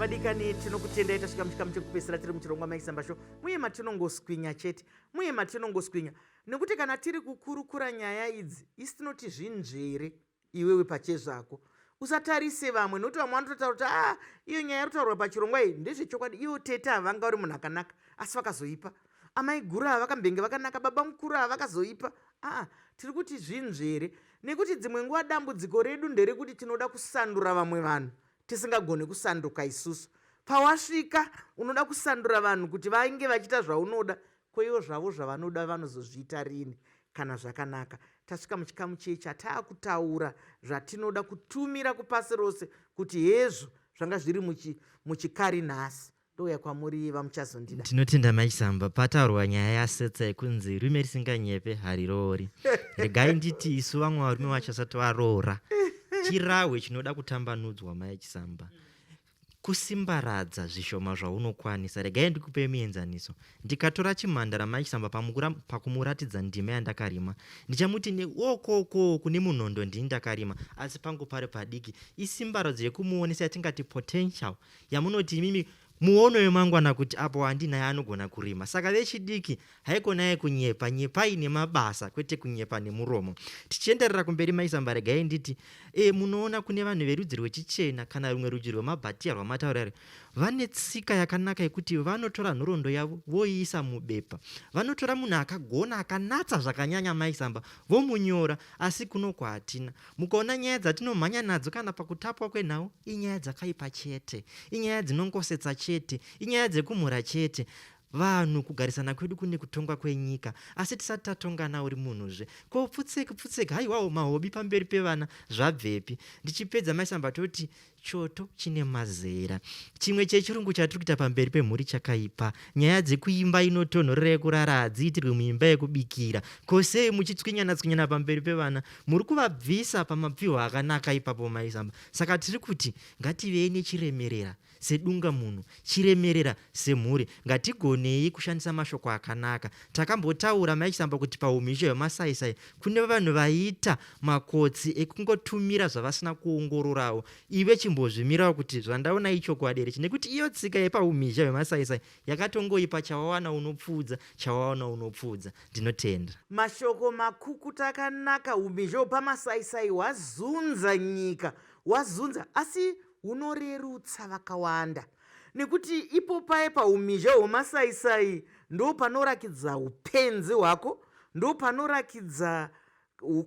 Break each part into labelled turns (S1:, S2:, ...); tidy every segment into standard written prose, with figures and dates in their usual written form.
S1: Vadikani, tinokutendai. Tasvika muchikamu chekupedzisira tiri muchirongwa Maisamba Show, muye matinongoswinya chete, muye matinongoswinya, nekuti kana tiri kukurukura nyaya idzi, isi tinoti zvinzvere iwewe pachezvako, usatarise vamwe, nokuti vamwe vanototaura kuti a ah, iyo nyaya iri kutaurwa pachirongwa iyi ndezvechokwadi. Ivo tete havanga uri munhu akanaka, asi vakazoipa. Amai guru ava vakambenge vakanaka, baba mukuru ava vakazoipa. Aa, tiri kuti zvinzvere, nekuti dzimwe nguva dambudziko redu nderekuti tinoda kusandura vamwe vanhu tisingagoni kusanduka isusu. Pawasvika unoda kusandura vanhu kuti vange vachiita zvaunoda, koivo zvavo zvavanoda vanozozviita rini kana zvakanaka? Tasvika muchikamu chei chataakutaura zvatinoda kutumira kupasi rose kuti hezvo zvanga zviri muchikari nhasi. Ndouya kwamuri, VaMuchazondida.
S2: Tinotenda, Mai Chisamba. Pataurwa nyaya yasetsa yekunzi rume risinganyepe hariroori. Regai nditi isu vamwe varume vacho vasati varoora, chirahwe chinoda kutambanudzwa, Mai Chisamba, kusimbaradza zvishoma zvaunokwanisa. Regai ndikupe muenzaniso. Ndikatora chimhandara, Mai Chisamba, pakumuratidza ndima yandakarima, ndichamuti neokoko kune munhondo ndini ndakarima, asi pangu pari padiki. Isimbaradzo yekumuonesa yatingati potential yamunoti imimi muono wemangwana kuti apo handinaye anogona kurima. Saka vechidiki, haikonai kunyepa, nyepai nemabasa kwete kunyepa nemuromo. Tichienderera kumberi, Maisamba, regai nditi munoona kune vanhu verudzi rwechichena kana rumwe rudzi rwemabhatiya rwamataura, vane tsika yakanaka yekuti vanotora nhoroondo yavo voiisa mubepa. Vanotora munhu akagona akanatsa zvakanyanya, Maisamba, vomunyora, asi kuno kwahatina. Mukaona nyaya dzatinomhanya nadzo kana pakutapwa kwenhau, inyaya dzakaipa chete, inyaya dzinongosetsa chete, inyaya dzekumhura chete. Vanhu kugarisana kwedu kune kutongwa kwenyika, asi tisati tatongana uri munhuzve. Ko pfutseki pfutseki, haiwawo mahobi pamberi pevana zvabvepi? Ndichipedza, Maisamba, toti choto chine mazera. Chimwe chechirungu chatiri kuita pamberi pemhuri chakaipa. Nyaya dzekuimba inotonhorera yekurara hadziitirwe muimba yekubikira. Ko sei muchitswinyana tswinyana pamberi pevana? Muri kuvabvisa pamapfihwa akanaka ipapo, Maisamba. Saka tiri kuti ngativei nechiremerera sedunga munhu, chiremerera semhuri. Ngatigonei kushandisa mashoko akanaka. Takambotaura, Mai Chisamba, kuti pahumhizha hwemasaisai kune vanhu vaiita makotsi ekungotumira zvavasina kuongororawo. Iwe chimbozvimirawo kuti zvandaona ichokwadi here ichi, nekuti iyo tsika yepahumhizha hwemasaisai yakatongoipa, chawawana unopfuudza, chawawana unopfuudza. Ndinotenda.
S1: Mashoko makukutu akanaka. Umhizha hwepamasaisai hwazunza nyika, hwazunza, asi hunorerutsa vakawanda, nekuti ipo paye paumhizha hwemasaisai ndo panorakidza upenzi hwako, ndo panorakidza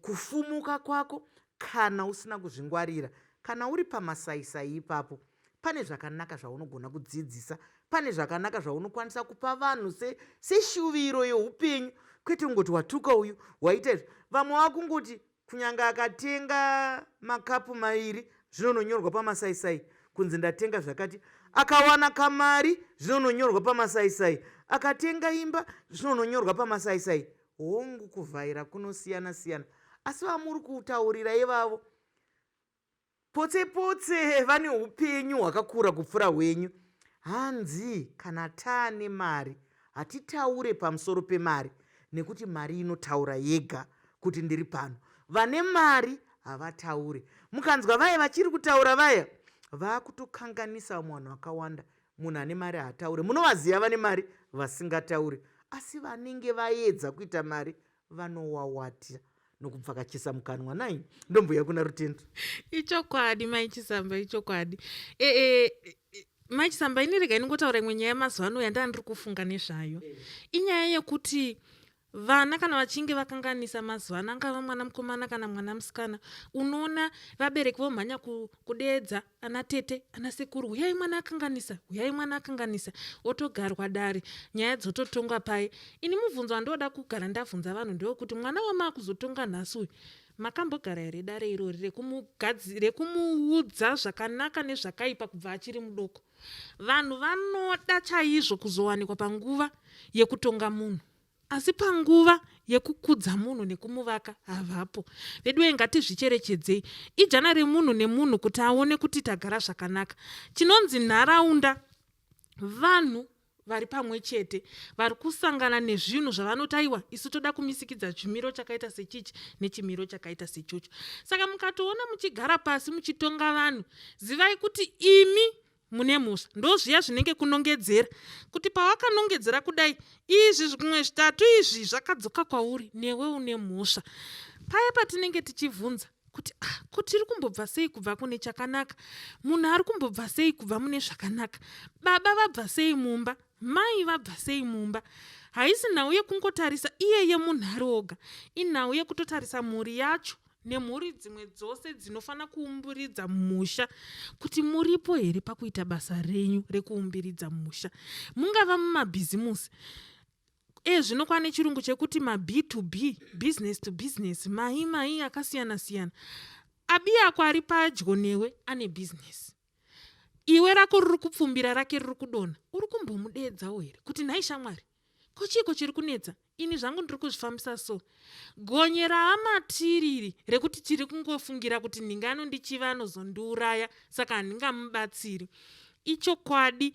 S1: kufumuka kwako kana usina kuzvingwarira. Kana uri pamasaisai ipapo, pane zvakanaka zvaunogona kudzidzisa, pane zvakanaka zvaunokwanisa kupa vanhu seshuviro yeupenyu, kwete kungoti watuka uyu, waita izvi. Vamwe vakungoti kunyange akatenga makapu maviri, zvinononyorwa pamasaisai kunzi ndatenga zvakati, akawana kamari, zvinononyorwa pamasaisai, akatenga imba, zvinononyorwa pamasaisai. Hongu, kuvhaira kunosiyana siyana, asi vamuri kutaurira ivavo potse potse vane upenyu hwakakura kupfuura hwenyu. Hanzi kana taane mari hatitaure pamusoro pemari, nekuti mari inotaura yega kuti ndiri pano. Vane mari havataure. Mukanzwa vaya vachiri kutaura, vaya vakutokanganisa vamwe vanhu vakawanda. Munhu ane mari haataure. Munovaziva vane mari vasingataure, asi vanenge vaedza kuita mari vanowawatira nokubvakachisa mukanwa. Nai ndombuya kuna Rutendo.
S3: Ichokwadi, Mai Chisamba, ichokwadi. e, e, Mai Chisamba, ini regai ndingotaura imwe nyaya yemazuva ano yandaa ndiri kufunga nezvayo. Inyaya yekuti vana kana vachinge vakanganisa mazuva ano, angava mwana mukomana kana mwana musikana, unoona vabereki vomhanya kudeedza ana tete, ana sekuru, "Huyai, mwana akanganisa, huyai, mwana akanganisa." Otogarwa dare, nyaya dzototongwa pai. Ini mubvunzo wandoda kugara ndabvunza vanhu ndewekuti mwana wamaakuzotonga nhasi uyu, makambogara here dare irori rekumuudza zvakanaka nezvakaipa kubva achiri mudoko? Vanhu vanoda chaizvo kuzowanikwa panguva yekutonga munhu, asi panguva yekukudza munhu nekumuvaka havapo. Veduwe, ngatizvicherechedzei. Ijana remunhu nemunhu kuti aone kuti tagara zvakanaka. Chinonzi nharaunda vanhu vari pamwe chete, vari kusangana nezvinhu zvavanoti, "Aiwa, isu toda kumisikidza chimiro chakaita sechichi nechimiro chakaita sechocho." Saka mukatoona muchigara pasi muchitonga vanhu, zivai kuti imi mune mhosva. Ndozviya zvinenge kunongedzera kuti pawakanongedzera kudai izvi zvimwe zvitatu izvi zvakadzoka kwauri newe une mhosva. Paya patinenge tichibvunza kuti ah, ko tiri kumbobva sei kubva kune chakanaka, munhu ari kumbobva sei kubva mune zvakanaka, baba vabva sei mumba, mai vabva sei mumba. Haisi nhau yekungotarisa iyeye munhu ari oga, inhau yekutotarisa mhuri yacho nemhuri dzimwe dzose dzinofanira kuumbiridza musha kuti muripo here pakuita basa renyu rekuumbiridza musha, mungava mumabhizimusi. Ezvino kwane chirungu chekuti mab to b, business to business, mai mai akasiyana siyana. Abi ako ari padyo newe ane bhizinesi, iwe rako riri kupfumbira, rake riri kudonha, uri kumbomudeedzawo here kuti nhai shamwari, ko chiiko chiri kunetsa? Ini zvangu ndiri kuzvifambisa so. Gonye raamatiriri rekuti tiri kungofungira kuti nhinga anondichiva anozondiuraya saka handingamubatsiri. Ichokwadi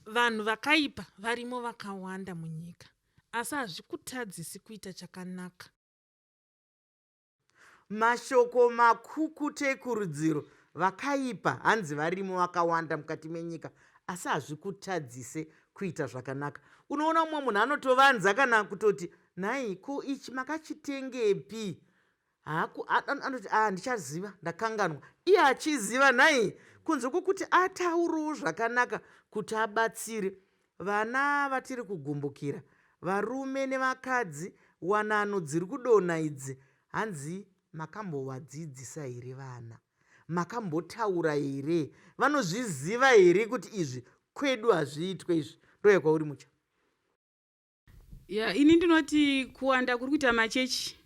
S3: vanhu vakaipa varimo vakawanda munyika, asi hazvikutadzisi kuita chakanaka.
S1: Mashoko makukutu ekurudziro, vakaipa hanzi varimo vakawanda mukati menyika, asi hazvikutadzise kuita zvakanaka. Unoona mumwe munhu anotovanza kana kutoti nhai ko ichi makachitengepi? Anoti ah, ndichaziva ndakanganwa. Iye achiziva nhai, kunze kwokuti ataurewo zvakanaka kuti abatsire vana vatiri kugumbukira, varume nevakadzi, wanano dziri kudonha idzi, hanzi makambovadzidzisa here vana? Makambotaura here? Vanozviziva here kuti izvi kwedu hazviitwe izvi? Ndoya kwauri Mucha.
S4: Ya, ini ndinoti kuwanda kuri kuita machechi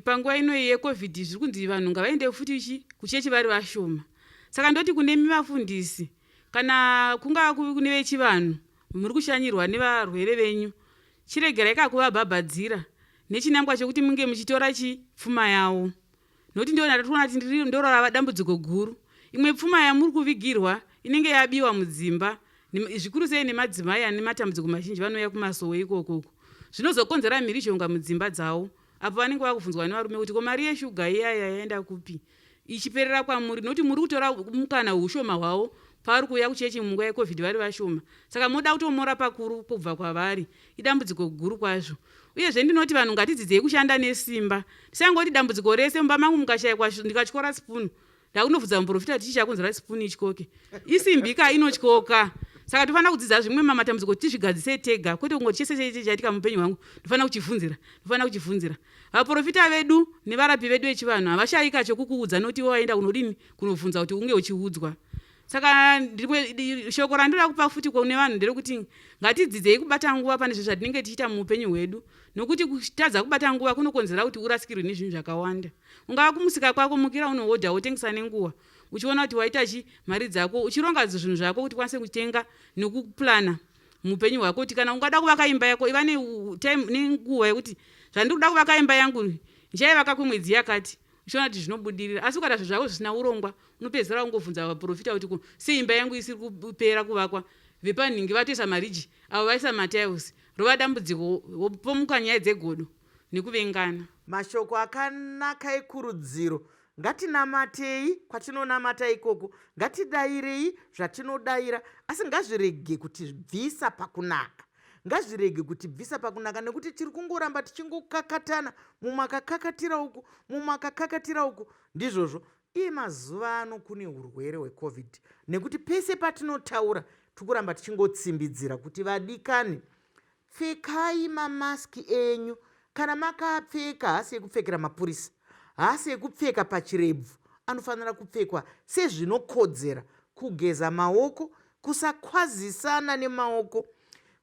S4: panguva ino yeCovid, zviri kunzi vanhu ngavaende futi chi kuchechi vari vashoma. Saka ndoti kune vafundisi kana kungava kune vechivanhu muri kushanyirwa nevarwere venyu, chiregerai kakuvabhabhadzira nechinangwa chekuti munge muchitora chi pfuma yavo, nokuti ndiona tatoona kuti ndorava dambudziko guru. Imwe pfuma yamuri kuvigirwa inenge yabiwa mudzimba, zvikuru sei nemadzimai ane matambudziko mazhinji vanouya kumasowe ikokoko, zvinozokonzera mhirizhonga mudzimba dzavo apo vanenge vakubvunzwa nevarume kuti ko mari yeshuga iyaya yaenda kupi, ichiperera kwamuri nokuti muri kutora mukana hweushoma hwavo pavari kuuya kuchechi munguva yeCovid vari vashoma, saka moda kutomora pakuru kubva kwavari. Idambudziko guru kwazvo. Uyezve ndinoti vanhu ngatidzidzei kushanda nesimba, tisangoti dambudziko rese mumba mangu mukashayikwa ndikatyora sipunu ndakunobvunza muprofita kuti chii chakonzera sipunu ityoke. Isimbika inotyoka. Saka tofanira kudzidza zvimwe mamatambudziko kuti tizvigadzise tega, kwete kungoti chese chese chaitika muupenyu hwangu ndofanira kuchivhunzira, ndofanira kuchivhunzira. Vaprofita vedu nevarapi vedu vechivanhu havashayika chokukuudza nokuti iwe waenda kunodini kunobvunza kuti unge uchiudzwa. Saka rimwe shoko randinoda kupa futi kune vanhu nderekuti ngatidzidzei kubata nguva pane zvinhu zvatinenge tichiita muupenyu hwedu, nokuti kutadza kubata nguva kunokonzera kuti urasikirwe nezvinhu zvakawanda. Ungava kumusika kwako, mukira unohodha wotengesa nenguva uchiona kuti waita chi mari dzako, uchironga zvinhu zvako kuti ukwanise kutenga nekuplana muupenyu hwako, kuti kana ungada kuvaka imba yako iva netime nenguva yekuti zvandiri kuda kuvaka imba yangu ndichaivaka kwemwedzi yakati, uchiona kuti zvinobudirira. Asi ukaita zvinhu zvako zvisina urongwa unopedzisira ungobvunza vaprofita kuti sei imba yangu isiri kupera kuvakwa, vepanhingi vatoisa mariji avo vaisa matiles, rova dambudziko, wopomuka nyaya dzegodo nekuvengana.
S1: Mashoko akanaka ekurudziro. Ngatinamatei kwatinonamata ikoko, ngatidairei zvatinodaira, asi ngazvirege kutibvisa pakunaka. Ngazvirege kutibvisa pakunaka nekuti tiri kungoramba tichingokakatana, mumwe akakakatira uku, mumwe akakakatira uku. Ndizvozvo, iye mazuva ano kune urwere hweCovid nekuti pese patinotaura tiri kuramba tichingotsimbidzira kuti vadikani, pfekai mamaski enyu. Kana makaapfeka, haasi ekupfekera mapurisa, haasi ekupfeka pachirebvu, anofanira kupfekwa sezvinokodzera, kugeza maoko, kusakwazisana nemaoko,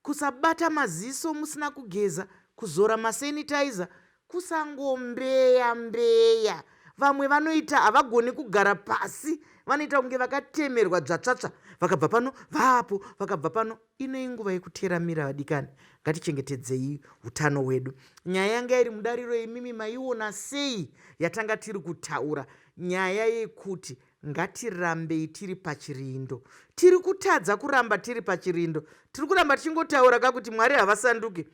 S1: kusabata maziso musina kugeza, kuzora masanitizer, kusangombeya mbeya. Vamwe vanoita havagoni kugara pasi, vanoita kunge vakatemerwa dzvatsvatsva, vakabva pano vaapo, vakabva pano. Ino inguva yekuteramira vadikani, ngatichengetedzei utano hwedu. Nyaya yanga iri mudariro imimi maiona sei yatanga tiri kutaura? Nyaya yekuti ngatirambei tiri pachirindo. Tiri kutadza kuramba tiri pachirindo. Tiri kuramba tichingotaura ka kuti Mwari havasanduke.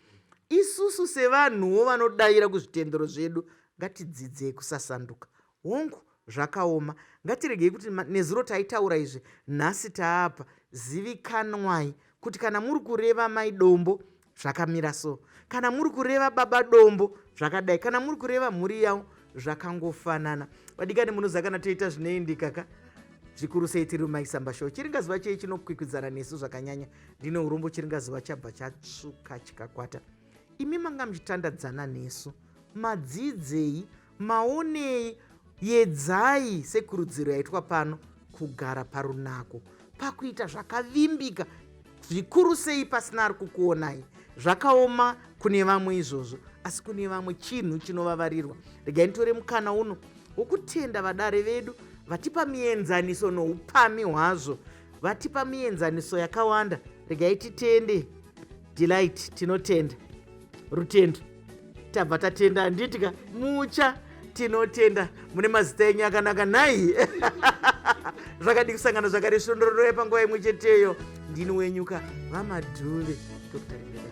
S1: Isusu sevanhuwo vanodaira kuzvitendero zvedu ngatidzidzei kusasanduka. Hongu, Zvakaoma. Ngatiregei kuti nezuro taitaura izvi, nhasi taapa. Zivikanwai kuti kana muri kureva mai Dombo zvakamira so, kana muri kureva baba Dombo zvakadai, kana muri kureva mhuri yavo zvakangofanana. Vadikani, munoziva kana toita zvinoendeka ka, zvikuru sei tiri muMaisamba Show. Chiringazuva chei chinokwikwidzana nesu zvakanyanya. Ndine urombo chiringazuva chabva chatsvuka chikakwata. Imi manga muchitandadzana nesu, madzidzei, maonei? Yedzai sekurudziro yaitwa pano kugara parunako, pakuita zvakavimbika, zvikuru sei pasina ari kukuonai. Zvakaoma kune vamwe izvozvo, asi kune vamwe chinhu chinovavarirwa. Regai nditore mukana uno wokutenda vadare vedu vatipa mienzaniso noupami hwazvo, vatipa mienzaniso yakawanda. Regai titende Delight, tinotenda Rutendo, tabva tatenda handiti ka Mucha, tinotenda mune mazita enyu akanaka nhai. Zvakadi kusangana zvakare svondo rinouya panguva imwe cheteyo. Ndini wenyuka VaMadhuve, Dr. Rimbe.